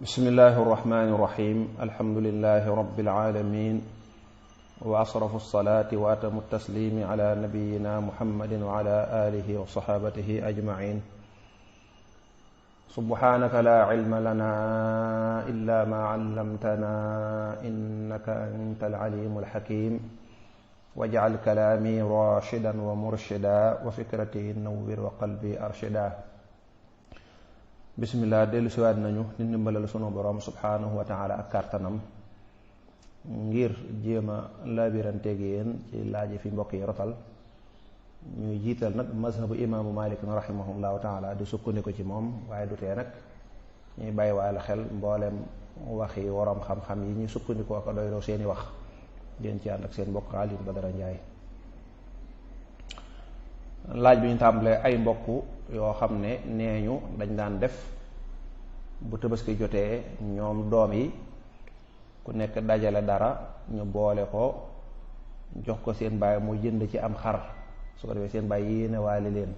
bismillahi irrahmani irrahim alhamdulilahi rabilalamin wa asrafu alsalati wa atamu taslimi ala nabiyina muhammadin wa ala alihi wa sahabatihi ajmain subhanaka la ilma lana illa ma allamtana innaka anta alalimu alhakim waj'al kalami rashidan wa murshida wa fikrati nawwir wa qalbi arshida. bismillah dellu siwaat nañu di ndimbalal sunu borom subhanahu wa taala ak kàttanam ngir jéem a laabiranteeg yéen ci laaji fi mbokk yi rotal ñuy jiital nag mazhabu imaamu malik rahimahullahu taala di sukkandiku ci moom waaye du tee nag ñuy bàyyi waale xel mbooleem waxi waroom xam-xam yi ñuy sukkandikoo ak doyloo seeni wax ngeen ci ànd ak seen mbokk Àliyyun Badara njaay. laaj bi ñu tàmbalee ay mbokk yoo xam ne nee ñu dañ daan def bu tabaski jotee ñoom doom yi ku nekk dajale dara ñu boole ko jox ko seen baay mu jënd ci am xar su ko defee seen baay yéene waale leen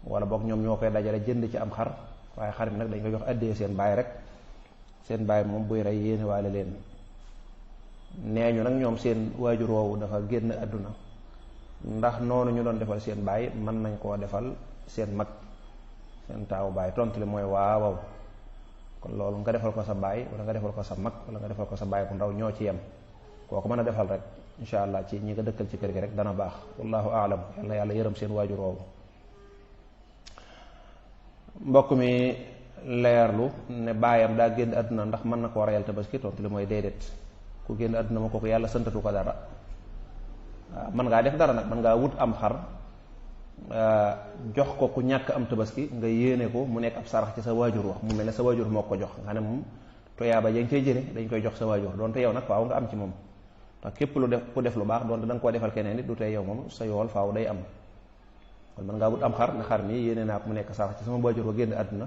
wala boog ñoom ñoo koy dajale jënd ci am xar waaye xar mi nag dañ ko jox addee seen baay rek seen baay moom buy rey yéene waale leen. nee ñu nag ñoom seen waajur woowu dafa génn àdduna ndax noonu ñu doon defal seen baay mën nañ koo defal seen mag seen taawu baay tontu li mooy waaw kon loolu nga defal ko sa baay wala nga defal ko sa mag wala nga defal ko sa baay bu ndaw ñoo ci yem koo ko mën a defal rek incha allah ci ñi nga dëkkal ci kër gi rek dana baax wallahu aalam yàlla yërëm seen waajur woowu. mbokk mi leerlu ne baayam daa génn àdduna ndax mën na koo reyal tabaski tontu li mooy déedéet ku génn àdduna ma kooku yàlla santatu ko dara. waaw mën ngaa def dara nag mën ngaa wut am xar jox ko ku ñàkk am tabaski nga yéene ko mu nekk ab sarax ci sa waajur wax mu mel ne sa waajur moo ko jox nga ne moom toyaaba ya nga cay jële dañ koy jox sa waajur doonte yow nag faaw nga am ci moom ndax képp ku def lu baax doonte da nga koo defal keneen nit du tey yow moom sa yool faaw day am kon mën ngaa wut am xar nga xar mi yéene naa ko mu nekk sarax ci sama waajur wa génn àdduna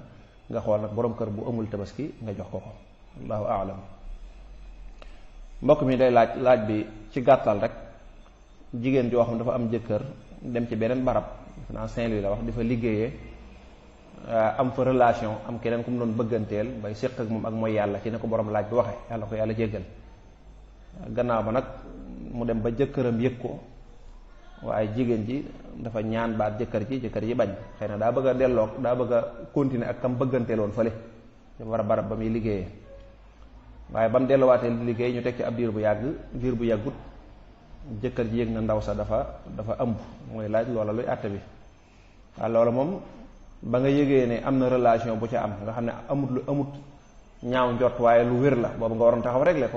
nga xool nag borom kër bu amul tabaski nga jox ko ko allahu aalam. mbokk mi day laaj bi ci gàttal rek jigéen joo xam dafa am jëkkër dem ci beneen barab naa Saint-Louis la wax di fa liggéeyee am fa relation am keneen ku mu doon bëgganteel bay séq ak moom ak mooy yàlla ci ne ko borom laaj bi waxe yàlla ko yàlla jéggal gannaaw ba nag mu dem ba jëkkëram yëg ko waaye jigéen ji dafa ñaan baat jëkkër ji bañ xëy na daa bëgg a delloo daa bëgg a continuer ak kam bëgganteeloon fële ci barab ba muy liggéeyee waaye ba mu delluwaatee liggéey ñu teg ci ab diir bu yàggut jëkkër ji yëg na ndaw sa dafa ëmb mooy laaj loola luy àtte bi waaw loola moom ba nga yëgee ne am na relation bu ca am nga xam ne amut ñaaw njort waaye lu wér la boobu nga waroon taxaw régler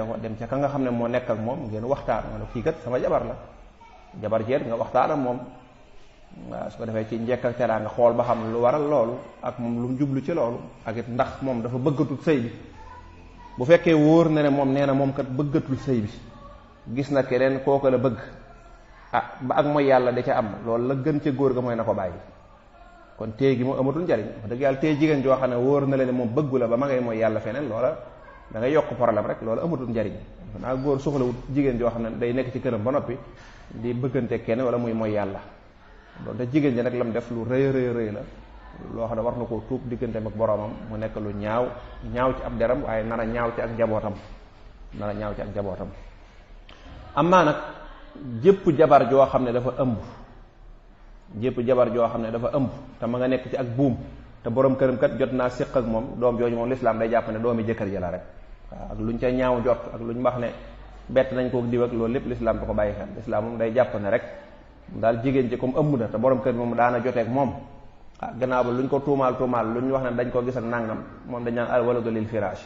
ko dem ca ka nga xam ne moo nekk ak moom ngeen waxtaan nga ne kii kat sama jabar la jabar jeet nga waxtaan ak moom waaw su ko defee ci njekk ak teraa nga xool ba xam lu waral loolu ak moom lu mu jublu ci loolu ak it ndax moom dafa bëggatul sëy bi bu fekkee wóor na ne moom nee na moom kat bëggatul sëy bi gis na keneen kooku la bëgg ba ak mooy yàlla da ca am loolu la gën ca góor ga mooy na ko bàyyi kon téye gi moom amatul njariñ wax dëgg yàlla téye jigéen joo xam ne wóor na la ne moom bëggu la ba ma ngay mooy yàlla feneen loola da ngay yokk problème rek loolu amatul njariñ naa góor soxlawut jigéen joo xam ne day nekk ci këram ba noppi di bëggante kenn wala muy mooy yàlla loolu te jigéen ji nag lam def lu rëy la loo xam ne war na koo tuub digganteem ak boroomam mu nekk lu ñaaw ci ab deram waaye nar a ñaaw ci ak njabootam am naa nag jépp jabar joo xam ne dafa ëmb te ma nga nekk ci ak buum te borom këram kat jot naa séq ak moom doom jooju moom lislaam day jàpp ne doomi jëkkër ji la rek waaw ak luñ ca ñaaw jot ak luñ wax ne bett nañ koo diw ak loolu lépp lislaam da ko bàyyi xel lislaam moom day jàpp ne rek daal jigéen ji comme ëmb na te borom kër moom daana joteek moom gannaaw ba luñ ko tuumaal lu ñu wax ne dañ ko gis ak nàngam moom dañ naan al waladu lil firaash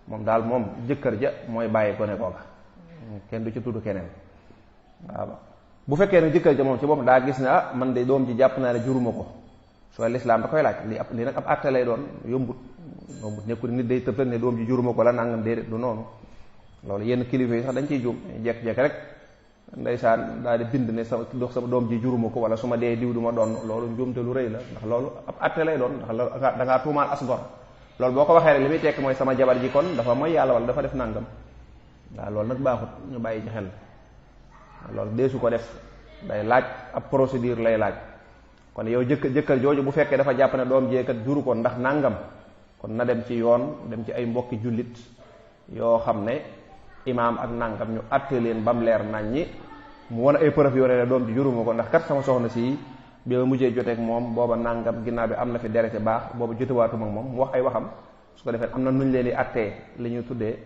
moom daal moom jëkkër ja mooy bàyyi ko ne kooka kenn du ci tudd keneen waaw bu fekkee ne jëkkër ja moom ci bopp daa gis ne man de doom ji jàpp naa ne juruma ko soo lislaam da koy laaj lii nag ab àtte lay doon yombut nekkul nit day tëb ne doom ji juruma ko la nàngam déedéet du noonu loolu yenn kilifa yi sax dañ ciy juum jekk-jekk rek ndeysaan daal di bind ne sama doom ji juruma ko wala su ma dee diw du ma doon loolu njuumte lu rëy la ndax loolu ab àtte lay doon ndax da ngaa tuumaal as gor loolu boo ko waxee rek li muy tekk mooy sama jabar ji kon dafa mooy yàlla wala dafa def nàngam waaw loolu nag baaxut ñu bàyyi ci xel loolu deesu ko def day laaj ab procédure lay laaj kon yow jëkkër jooju bu fekkee dafa jàpp ne doom jeekat juru ko ndax nàngam kon na dem ci yoon, dem ci ay mbokki jullit yoo xam ne imaam ak nangam ñu àtte leen bam leer nañ ñi mu wan ay preuve yoo ne doom ji juruma ko ndax kat sama soxna si bi ma mujjee joteeg moom booba nangam ginnaaw bi am na fi derete baax booba jotewaatuma ak moom mu wax ay waxam. su ko defee am na nu ñu leen di attee li ñuy tuddee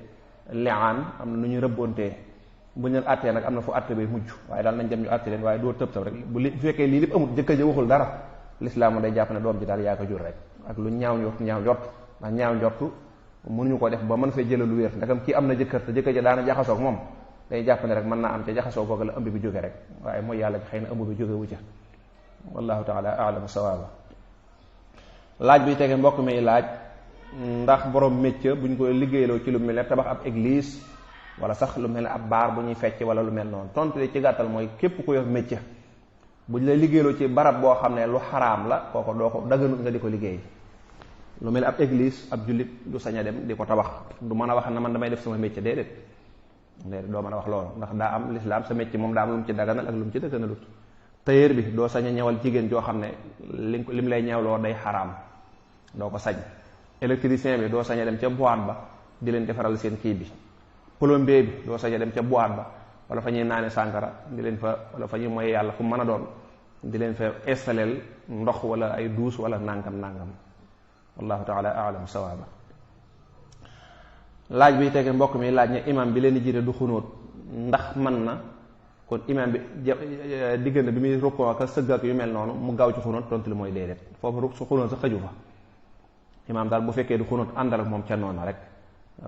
li'aan, am na nu ñuy rëbboontee bu ñu leen attee nag am na fu atte bay mujj, waaye daal nañ dem ñu atte leen waaye doo tëb tëb rek bu fekkee lii lépp amul jëkkër ja waxul dara lislaam day jàpp ne doom ji daal yaa ko jur rek ak lu ñaaw njort ndax ñaaw njortu mënuñu ko def ba mën fee jëla lu wér ndakam kii am na jëkkër te jëkkër ja daana jaxasoog moom day jàpp ne rek mën naa am ca jaxasoo googu la ëmb bi jóge rek waaye mooy yàlla xëy na ëmb bi jóge wu ca wallahu taala a'lamu sawaaba. laaj bi tege mbokk mi laaj ndax borom métier bu ñu koy liggéeyloo ci lu mel ne tabax ab église wala sax lu mel ne ab baar bu ñuy fecc wala lu mel noonu tontu li ci gàttal mooy képp ku yor métier bu ñu lay liggéeyloo ci barab boo xam ne lu xaraam la kooko doo ko daganut nga di ko liggéey. lu mel ne ab église ab jullit du sañ a dem di ko tabax, du mën a wax na man damay def sama métier déedéet doo mën a wax loolu ndax daa am lislaam sa métier moom daa am lu mu ci daganal ak lu mu ci daganalut. tailleur bi doo sañ a ñawal jigéen joo xam ne lim lay ñawloo day xaraam, doo ko sañ. électricien bi doo sañ a dem ca boîte ba di leen defaral seen kii bi. plombier bi doo sañ a dem ca boîte ba wala fa ñuy naane sànkara di leen fa wala fa ñuy mooy yàlla fu mën a doon di leen fa installeel ndox wala ay douche wala nangam wallahu taala a'lam sawaaba. laaj bi tege mbokk mi laaj ne imam bi leen di jiite du xunóot ndax mën na kon imam bi diggante bi muy rukkoo ak sëgg ak yu mel noonu mu gaaw ci xunóot tontu li mooy déedéet foofu su xunóot sa xëju fa. imaam daal bu fekkee du xunóot àndal ak moom ca noona rek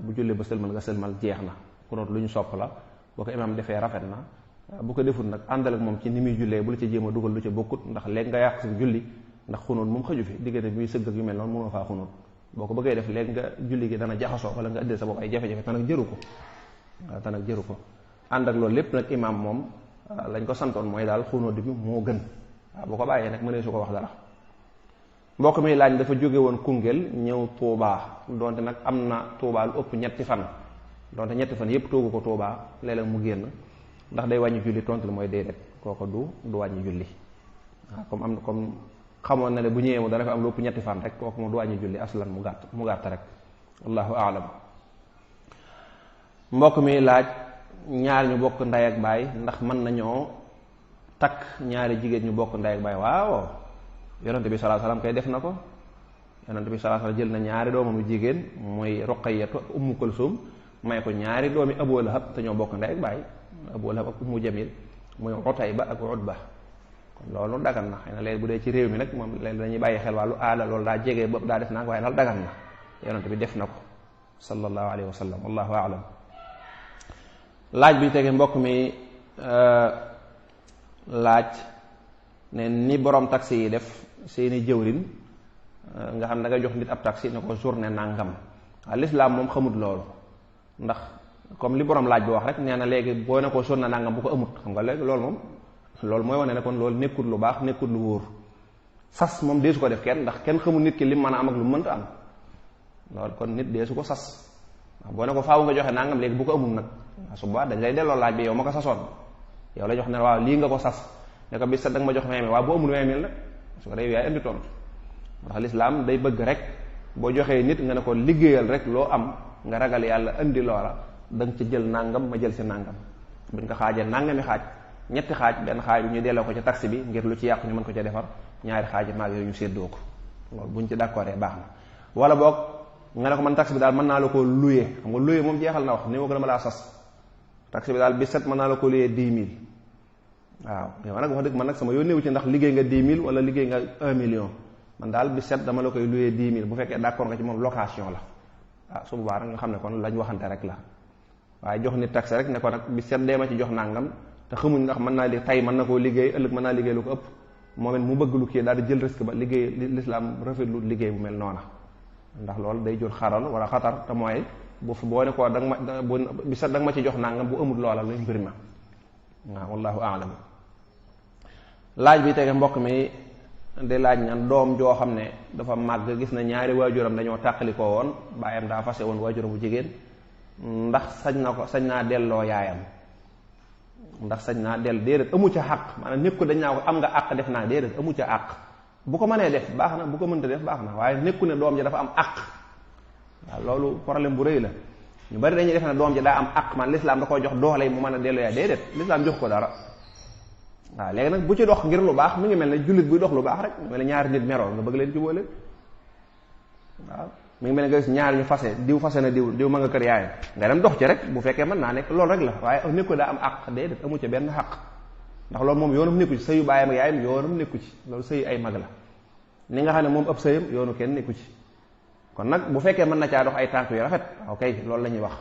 bu jullee ba sëlmal nga sëlmal jeex na xunóot lu ñu sopp la boo ko imaam defee rafet na bu ko deful nag àndal ak moom ci ni muy jullee bu la ca jéem a dugal lu ca bokkut ndax léegi nga yàq sa julli ndax xunóot moom xëju fi diggante bi muy sëgg ak yu mel noonu mënoo faa xunóot boo ko bëggee def léegi nga julli gi dana jaxasoo wala nga ëddee sa bopp ay jafe-jafe te nag jëru ko ànd ak loolu lépp nag imaam moom lañ ko santoon mooy daal xunóot bi moo gën waaw boo ko bàyyee nag mënee su ko wax dara. mbokk mi laaj dafa jóge woon Koungheul ñëw Tuuba donte nag am na Tuuba lu ëpp ñetti fan donte ñetti fan yépp toogu ko Tuuba léeg-léeg mu génn ndax day wàññi julli tontu li mooy déedéet kooko du wàññi julli waaw comme xamoon na ne bu ñëwee mu dana fa am lu ëpp ñetti fan rek kooku mu du wàññi julli aslan mu gàtt rek wallahu a'lam. mbokk mi laaj ñaar ñu bokk ndey ak baay ndax mën nañoo takk ñaari jigéen ñu bokk ndey ak baay waaw yonent bi sallallahu alayhi wasallam kay def na ko yonent bi sallallahu alayhi wasallam jël na ñaari doomam yu jigéen mooy Ruqayyatu ak Ummu Kulsum may ko ñaari doomi Abu Lahab te ñoo bokk ndey ak baay Abu Lahab ak Ummu Jamil mooy Utayba ak Utba kon loolu dagan na xëy na léegi bu dee ci réew mi nag moom léegi dañuy bàyyi xel wàllu aada loolu daa jege bopp daa def naa ko waaye daal dagan na yonent bi def na ko sallallahu alayhi wasallam wallahu a'lam. laaj bi tege mbokk mi laaj ne ni borom taxi yi def seeni jëwrin nga xam da nga jox nit ab taxi ne ko journée nangam waaw l'islam moom xamut loolu ndax comme li borom laaj bi wax rek nee na léegi boo ne ko journée nangam bu ko amut xam nga léegi loolu moom loolu mooy wane ne kon loolu nekkul lu baax nekkul lu wóor sas moom dee su ko def kenn ndax kenn xamul nit ki lim mën a am ak lu mënta am loolu kon nit dee su ko sas waaw boo ne ko faawu nga joxe nangam léegi bu ko amul nag su boobaa dañ lay delloo laaj bi yow ma ko sasoon yow la jox ne waaw lii nga ko sas ne ko bis set da nga ma jox 20 000 waaw bu amul 20 000 nag su ko dee yaay indi tontu ndax lislaam day bëgg rek boo joxee nit nga ne ko liggéeyal rek loo am nga ragal yàlla indi loola da nga ci jël nangam ma jël si nangam buñ ko xaajee nangami xaaj ñetti xaaj benn xaaj bi ñu delloo ko ci taxi bi ngir lu ci yàqu ñu mën ko ca defar ñaari xaaji maag yooyu ñu séddoo ko loolu buñ ci d'accordé baax na wala boog nga ne ko man taxi bi daal mën naa la ko louer xam nga louer moom jeexal na wax ni ma ko dama laa sas taxi bi daal bi set mën naa la ko louer 10 000 waaw yow nag wax dëgg man nag sama yónneewu ci ndax liggéey nga 10 000 wala liggéey nga 1 million man daal bi set dama la koy louer 10 000 bu fekkee d'accord nga ci moom location la waaw su boobaa nag nga xam ne kon lañ waxante rek la waaye jox nit taxi rek ne ko nag bi set dee ma ci jox nangam te xamuñ ndax mën naa li tey mën na koo liggéey ëllëg mën naa liggéey lu ko ëpp moom it mu bëgg lu kii daal di jël risque ba liggéey l'islam rafetlu liggéey bu mel noona ndax loolu day jur xaral wala xatar te mooy boo ne ko da nga ma bi set da nga ma ci jox nangam bu amul loola luy mbir ma waaw wallahu a'lam. laaj bi tege mbokk mi de laaj ñan doom joo xam ne dafa màgg gis na ñaari waajuram dañoo tàqalikoo woon baayam daa fase woon waajuram bu jigéen ndax sañ naa delloo yaayam ndax sañ naa dellu déedéet amu ca àq maanaam nekku dañ naa ko am nga àq def naa déedéet amu ca àq bu ko mënee def baax na bu ko mënta def baax na waaye nekku ne doom ji dafa am àq waaw loolu problème bu rëy la ñu bari dañuy def ne doom ji daa am àq man l'islam da koo jox doole mu mën a delloo yaay déedéet l'islam jox ko dara waaw léegi nag bu ci dox ngir lu baax mi ngi mel ne jullit buy dox lu baax rek mu mel ne ñaari nit meroo nga bëgg leen jubóole waaw mi ngi mel ne nga gis ñaar ñu fase diw fase na diw ma nga kër yaayam nga dem dox ci rek bu fekkee mën naa nekk loolu rek la waaye nekk ko daa am àq déedéet amu ci benn xaq ndax loolu moom yoonam nekku ci sëyu baayam ak yaayam yoonam nekku ci loolu sëyu ay mag la ni nga xam ne moom ab sëyam yoonu kenn nekku ci kon nag bu fekkee mën na caa dox ay tànk yu rafet ok loolu la ñuy wax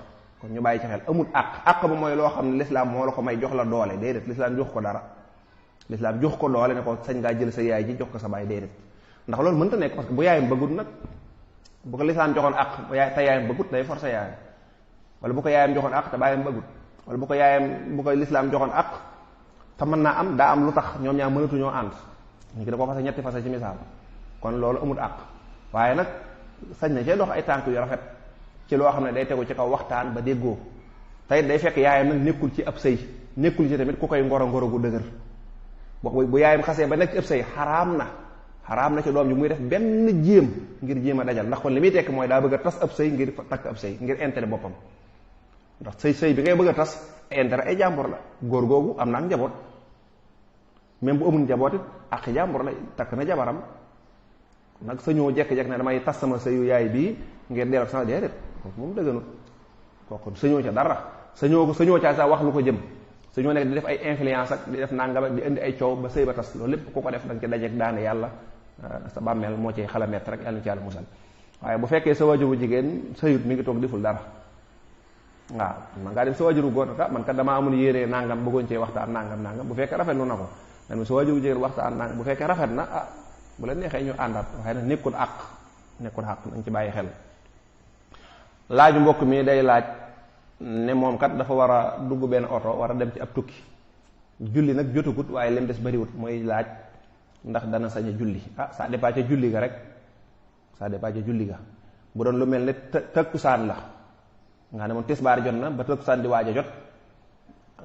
kon ñu bàyyi ci xel amul àq ba mooy loo xam ne l'islam moo la ko may jox la doole déedéet l'islam jox ko dara l'islam jox ko doole ne ko sañ ngaa jël sa yaay ji jox ko sa baay déedéet ndax loolu mënta nekk parce que bu yaayam bëggut nag bu ko l'islam joxoon àq te yaayam bëggut day forcer yaayam wala bu ko yaayam joxoon àq te baayam bëggut wala bu ko l'islam joxoon àq te mën naa am daa am lu tax ñoom ñaar mënatuñoo ànd ñu ki da ko fase ñetti fase ci misaal kon loolu amul àq waaye nag sañ na cee dox ay tànk yu rafet ci loo xam ne day tegu ci kaw waxtaan ba déggoo tey day fekk yaayam nag nekkul ci ab sëy nekkul ci tamit ku koy ngoro gu dëgër bu yaayam xasee ba nekk ci ab sëy xaraam na ci doom ji muy def benn jéem ngir jéem a dajal ndax kon li muy tekk mooy daa bëgg a tas ab sëy ngir takk ab sëy ngir intérêt boppam ndax sëy bi ngay bëgg a tas intérêt ay jàmbur la góor googu am na ak njaboot même bu amul njaboot it ak jàmbur la takk na jabaram nag sañoo jekk-jekk ne damay tas sama sëyu yaay bii ngir delloo sama déedéet kooku moom dëgganut kooku sañoo ca dara sañoo caa sax wax lu ko jëm sañoo nekk di def ay influence ak di def nangam ak di indi ay coow ba sëy ba tas loolu lépp ku ko def da nga ci dajeek daane yàlla sa bàmmeel moo ci xala mett rek yàlla na ci yàlla musal waaye bu fekkee sa wajuru jigéen sëyut mi ngi toog deful dara waaw man ngaa dem sa wajuru góor nag man kat damaa amul yéene nangam bëggoon cee waxtaan nangam bu fekkee rafetlu na ko man sa wajuru jigéen waxtaan nangam bu fekkee rafet na bu la neexee ñu àndaat waaye nag nekkul àq nañ ci bàyyi xel laaju mbokk mi day laaj ne moom kat dafa war a dugg benn oto war a dem ci ab tukki julli nag jotagut waaye lim des bariwut mooy laaj ndax dana sañ a julli ça dépend ca julli ga rek ça dépend ca julli ga bu doon lu mel ne takkusaan la nga ne moom tisbaar jot na ba takkusaan di waaj a jot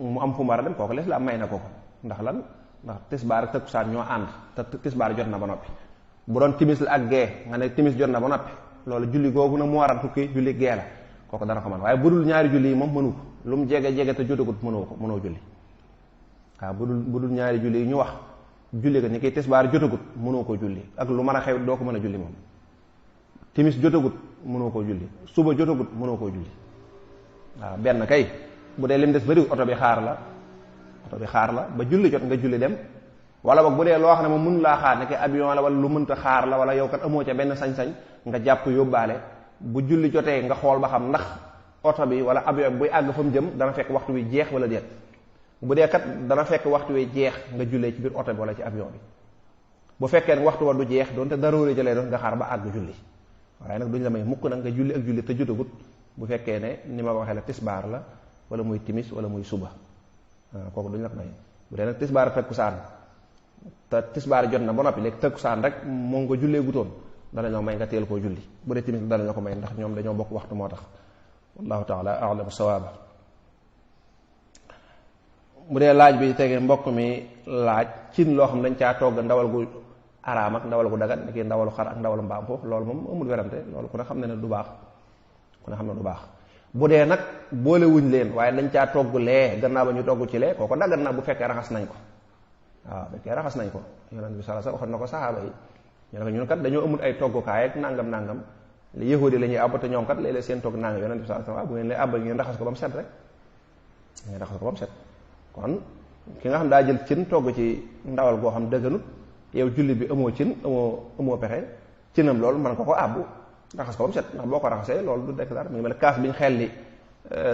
mu am fu mu war a dem kooku lislaam may na ko ndax lan ndax tisbaar ak takkusaan ñoo ànd te tisbaar jot na ba noppi bu doon timis la ak gee nga ne timis jot na ba noppi loolu julli googu na mu war a tukki julli gee la kooku dana ko mën waaye bu dul ñaari julli yi moom mënu ko lu mu jege te jotagut mënoo julli waaw bu dul ñaari julli yi ñu wax julli ko ñi koy tisbaar jotagut mënoo ko julli ak lu mën a xew doo ko mën a julli moom timis jotagut mënoo koo julli suba jotagut mënoo koo julli waaw benn kay bu dee lim des bari oto bi xaar la ba julli jot nga julli dem wala boog bu dee loo xam ne moom mënu laa xaar ne ki avion la wala lu mënta xaar la wala yow kat amoo ca benn sañ-sañ nga jàpp yóbbaale bu julli jotee nga xool ba xam ndax oto bi wala avion buy àgg fa mu jëm dana fekk waxtu wi jeex wala déet bu dee kat dana fekk waxtu wi jeex nga jullee ci biir oto bi wala ci avion bi bu fekkee ne waxtu wa du jeex doonte daroori jëlee doon nga xaar ba àgg julli waaye nag duñ la may mukk nag nga julli ak julli te jotagut bu fekkee ne ni ma ko waxee la tisbaar la wala muy timis wala muy suba kooku duñ la ko may bu dee nag tisbaar takkusaan te tisbaar jot na ba noppi léegi takkusaan rek moo nga jullee gutoon danañoo may nga teel koo julli bu dee timis danañoo ko may ndax ñoom dañoo bokk waxtu moo tax wallahu taala a'lam sawaaba bu dee laaj bi tegee mbokk mi laaj cin loo xam dañ caa togg ndawal gu araam ak ndawal gu dagat ni ki ndawalu xar ak ndawalu mbaam foofu loolu moom amul werante loolu ku ne xam ne du baax bu dee nag boole wuñ leen waaye dañ caa togg lee gannaaw ba ñu togg ci lee kooko daggan na bu fekkee raxas nañ ko waaw fekkee raxas nañ ko yonent bi sallallahu alayhi wasallam waxoon na ko saxaaba yi ñu ne ñun kat dañoo amul ay toggukaay ak nangam li yahudi la ñuy àbb te ñoom kat léeg-léeg seen togg nangam yonent bi sallallahu alayhi wasallam bu ngeen lay àbbal ngeen raxas ko ba mu set rek ngeen raxas ko ba mu set kon ki nga xam daa jël cin togg ci ndawal goo xam dëgganut yow julli bi amoo cin amoo pexe cinam loolu mën ko àbbu raxas ko ba mu set ndax boo ko raxasee loolu du dekk dara mu ngi mel kaas bi ñu xelli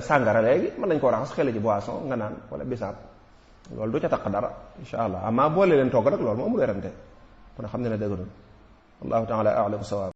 sàngara léegi mën nañ koo raxas xelli ci boisson nga naan wala bisaab loolu du ca taq dara insha allah amaa boole leen togg rek loolu moo amul werante kon xam ne dëgganut wallahu taala a'lam sawaab